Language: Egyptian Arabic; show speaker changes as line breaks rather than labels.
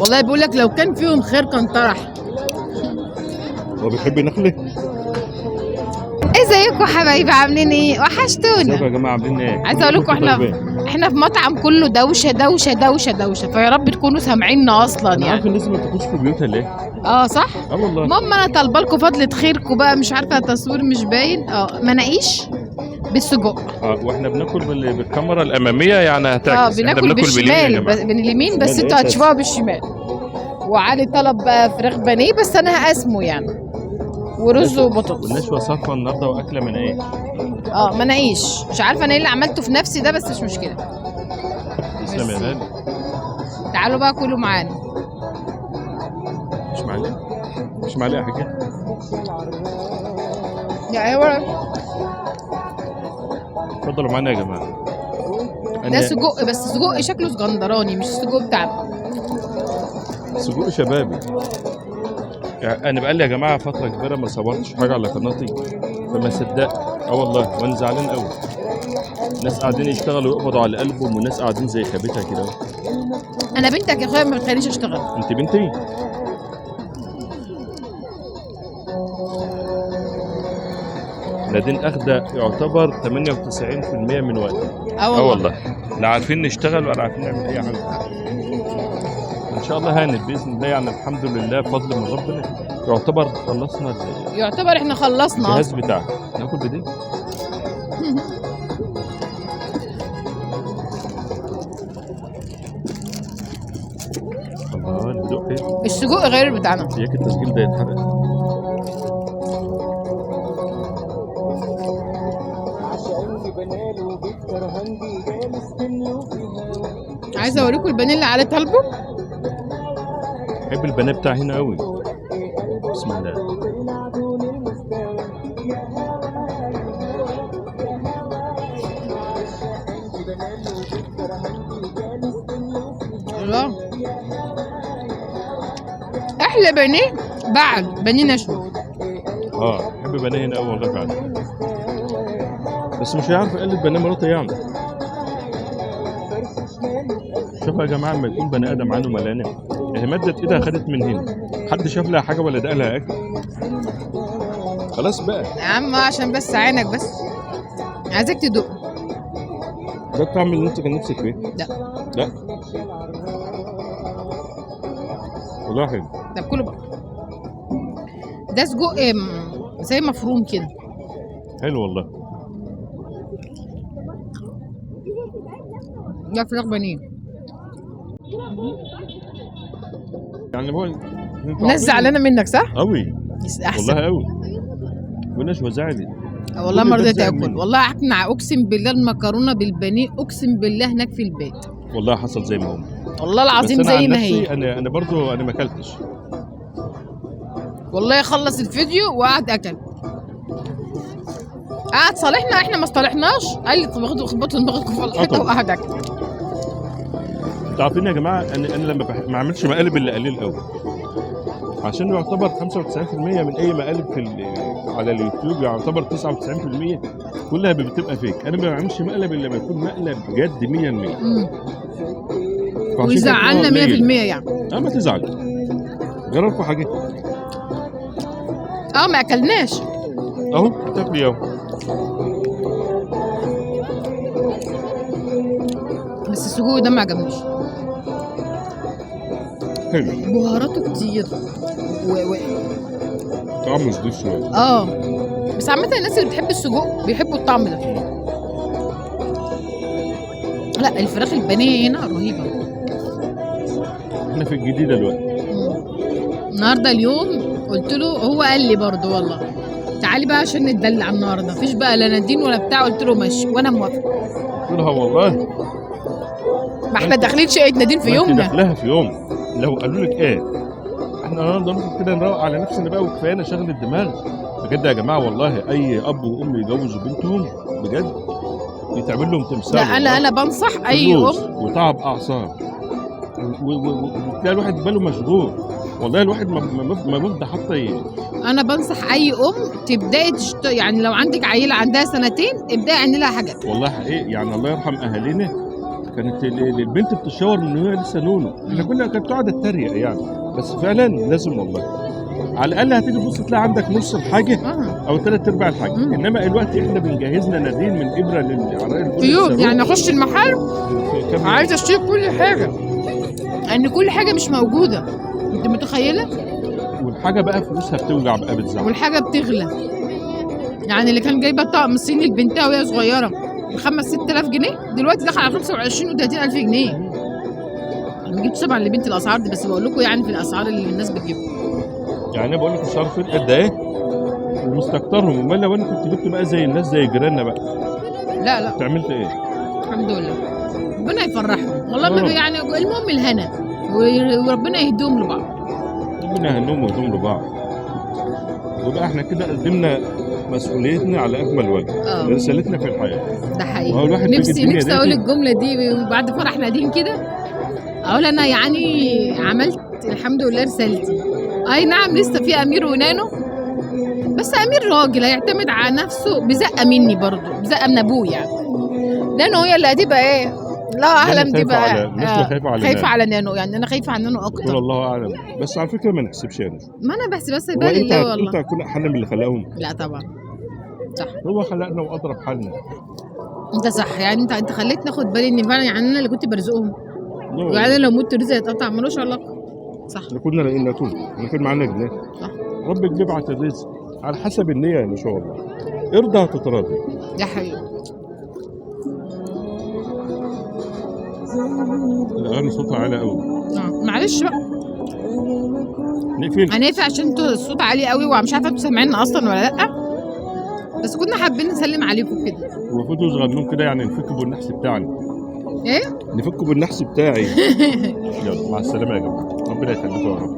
والله بيقول لك لو كان فيهم خير كان طرح.
هو بيحب نخله؟
ازيكم حبايبي، عاملين ايه؟ وحشتونا.
ازيكم يا جماعة، عاملين ايه؟
عايزه اقول لكم احنا في مطعم كله دوشه دوشه دوشه دوشه، فيا رب تكونوا سامعيننا اصلا.
انا
يعني
عارف الناس ما بتاكلش في بيوتها ليه؟
اه صح؟
اه والله.
المهم انا طالبه لكم فضله خيركم بقى، مش عارفه التصوير مش باين. مناقيش بالسجق.
واحنا بناكل بالكاميرا الامامية يعني هتعكس. احنا
بناكل
باليمين يا
بالشمال،
جماعة.
باليمين، بس
شمال
انتوا
إيه؟
هتشوفوها بالشمال. وعلي طلب بقى فراخ بانيه، بس انا هقسمه يعني، ورز وبطاطس.
والنشوه صفا النهارده واكله مناقيش.
مناقيش، مش عارفه انا ايه اللي عملته في نفسي ده، بس مش مشكلة.
تسلم يا غالي.
تعالوا بقى كلوا معانا.
مش معلقه، مش معلقه حاجة.
يا ايوه
اتفضلوا معانا يا جماعة.
ده سجق، بس سجق شكله اسكندراني مش السجق بتاعنا.
سجق شبابي. يعني انا بقالي يا جماعة فترة كبيرة ما صورتش حاجة على قناتي، فما صدقت. والله وانا زعلان قوي. ناس قاعدين يشتغلوا ويقبضوا على قلبهم، وناس قاعدين زي خبيتها كده.
انا بنتك يا اخويا، ما بتخلينيش اشتغل.
انت بنتي؟ نادين اخده يعتبر 98% من وقتي.
والله.
والله لا عارفين نشتغل ولا عارفين نعمل اي حاجة. ان شاء الله هانت باذن الله، يعني الحمد لله بفضل من ربنا يعتبر خلصنا
يعتبر احنا خلصنا
الجهاز بتاعك. ناكل بدي؟ الله الهدوء حلو.
السجق غير بتاعنا.
اياك التسجيل ده يتحرق.
عايزه اوريكم البانيه اللي على طالبه.
بحب البانيه بتاع هنا قوي. بسم الله.
الله، احلى بانيه بعد بانيه نشوي.
بحب بانيه هنا قوي والله فعلا، بس مش هيعرف يقلد بانيه مراتي يعني. شوفوا يا جماعة لما يكون بني ادم عنده ملانة، هي مدت ايدها خدت من هنا، حد شاف لها حاجة ولا دق لها اكل؟ خلاص بقى
يا عم، عشان بس عينك، بس عايزك تدوق.
ده الطعم اللي انت كان نفسك فيه؟
لا.
لا والله حلو.
طب كله بقى. ده سجق زي مفروم كده.
حلو والله.
ده فراخ بانيه.
يعني هو
الناس زعلانة منك صح؟
قوي
احسن
والله قوي. والناس وزعلت
والله
كل
ما
البيت
رضيت
زعل
اكل
مني.
والله. اقنع اقسم بالله المكرونه بالبانيه، اقسم بالله هناك في البيت.
والله حصل زي ما هم
والله العظيم
بس أنا
زي
عن
ما
نفسي
هي.
انا برضو انا ما اكلتش
والله. خلص الفيديو وقعد اكل، قعد صالحنا، احنا ما صالحناش. قال لي طب خدوا خبطوا دماغكم في الحيطة
طبعا.
وقعد اكل.
انتوا عارفين يا جماعة انا لما ما اعملش مقالب الا قليل قوي، عشان يعتبر 95% من اي مقالب في على اليوتيوب يعتبر 99% كلها بتبقى فيك. انا ما بعملش مقلب الا لما يكون مقلب بجد 100%. فعشان كده
ويزعلنا
هو قليل.
100% يعني.
ما تزعل، جربوا حاجة.
ما اكلناش
اهو بتاكلي اهو.
بس السجق ده ما عجبنيش.
حلو.
بهاراته كتير
طعمه شديد شوية.
بس عامة الناس اللي بتحب السجق بيحبوا الطعم ده. لا الفراخ البانيه هنا رهيبة.
احنا في الجديدة دلوقتي.
النهارده اليوم قلت له، هو قال لي برضه والله تعالي بقى عشان نتدلع النهارده، مفيش بقى لا نادين ولا بتاع. قلت له ماشي وانا موافقة.
قلت لها والله
ما احنا داخلين شقه نادين في
ما انت
يومنا.
داخلها في يوم. لو قالوا لك ايه احنا النهارده نخرج كده نروق على نفسنا بقى وكفاية شغل الدماغ بجد يا جماعة. والله اي اب وام يجوزوا بنتهم بجد يتعمل لهم تمثال.
لا انا بنصح اي ام.
وتعب اعصاب وتلاقي الواحد باله مشغول. والله الواحد ما بيفضى حتى
انا بنصح اي ام تبداي يعني لو عندك عيله عندها سنتين ابداي اعملي لها حاجات.
والله حقيقي يعني الله يرحم اهالينا كانت البنت بتشاور من وهي لسه نونو. احنا كنا كانت تقعد تتريق يعني، بس فعلا لازم والله. على الاقل هتيجي تبص تلاقي عندك نص الحاجة او ثلاث ارباع الحاجة. انما الوقت احنا بنجهزنا نادين من ابره للعرايس.
في يوم يعني اخش المحل عايزه اشتري كل حاجة، ان كل حاجة مش موجودة، انت متخيله؟
والحاجة بقى فلوسها بتوجع بقى، بتزعل،
والحاجة بتغلى. يعني اللي كان جايبه طقم صيني لبنتها وهي صغيرة ب 5 6000 جنيه، دلوقتي دخل على 25 و 30000 جنيه. انا ما جبتش طبعا لبنتي الاسعار دي، بس بقول لكم يعني في الاسعار اللي الناس بتجيبها.
يعني انا بقول لك مش عارف قد ايه ومستكترهم. امال لو انا كنت جبت بقى زي الناس زي جيراننا بقى،
لا لا
كنت عملت ايه؟
الحمد لله، ربنا يفرحهم والله. ما يعني المهم الهنا، وربنا يهديهم لبعض.
ربنا يهنيهم ويهديهم لبعض. ويبقى احنا كده قدمنا مسؤوليتنا على اكمل وجه، رسالتنا في الحياة.
ده حقيقي. نفسي اقول الجملة دي وبعد فرح نادين كده، اقول انا يعني عملت الحمد لله رسالتي. اي نعم لسه في امير ونانو، بس امير راجل هيعتمد على نفسه، بزقه مني برضه، بزقه من ابوه يعني. نانو هي اللي هتبقى ايه؟ لا اعلم دي بقى.
خايفة على
خايفة على نانو يعني، انا خايفة على نانو اكتر.
الله اعلم، بس على فكرة ما نحسبش يعني.
ما انا بحسب بس بالي الله والله.
انت هتكون احن من اللي خلقهم؟
لا طبعا صح،
هو خلقنا واضرب حالنا.
انت صح يعني، انت خليتني اخد بالي ان فعلا يعني انا اللي كنت برزقهم، وبعدين لو مت رزق هيتقطع، ملوش علاقة. صح،
احنا كنا لاقيين ناكل، احنا كان معانا جنيه.
صح،
ربك بيبعت الرزق على حسب النية ان شاء الله. ارضى هتتراضي.
ده حقيقي.
الاغاني صوتها عالي قوي.
معلش بقى
نقفل.
هنقفل عشان انتوا الصوت عالي قوي ومش عارفه انتوا سامعيننا اصلا ولا لا، بس كنا حابين نسلم عليكم كده.
وفوتوا صغنون كده يعني، نفكوا بالنحس بتاعنا.
ايه؟
نفكوا بالنحس بتاعي. يلا مع السلامة يا جماعة، ربنا يخليكم يا رب.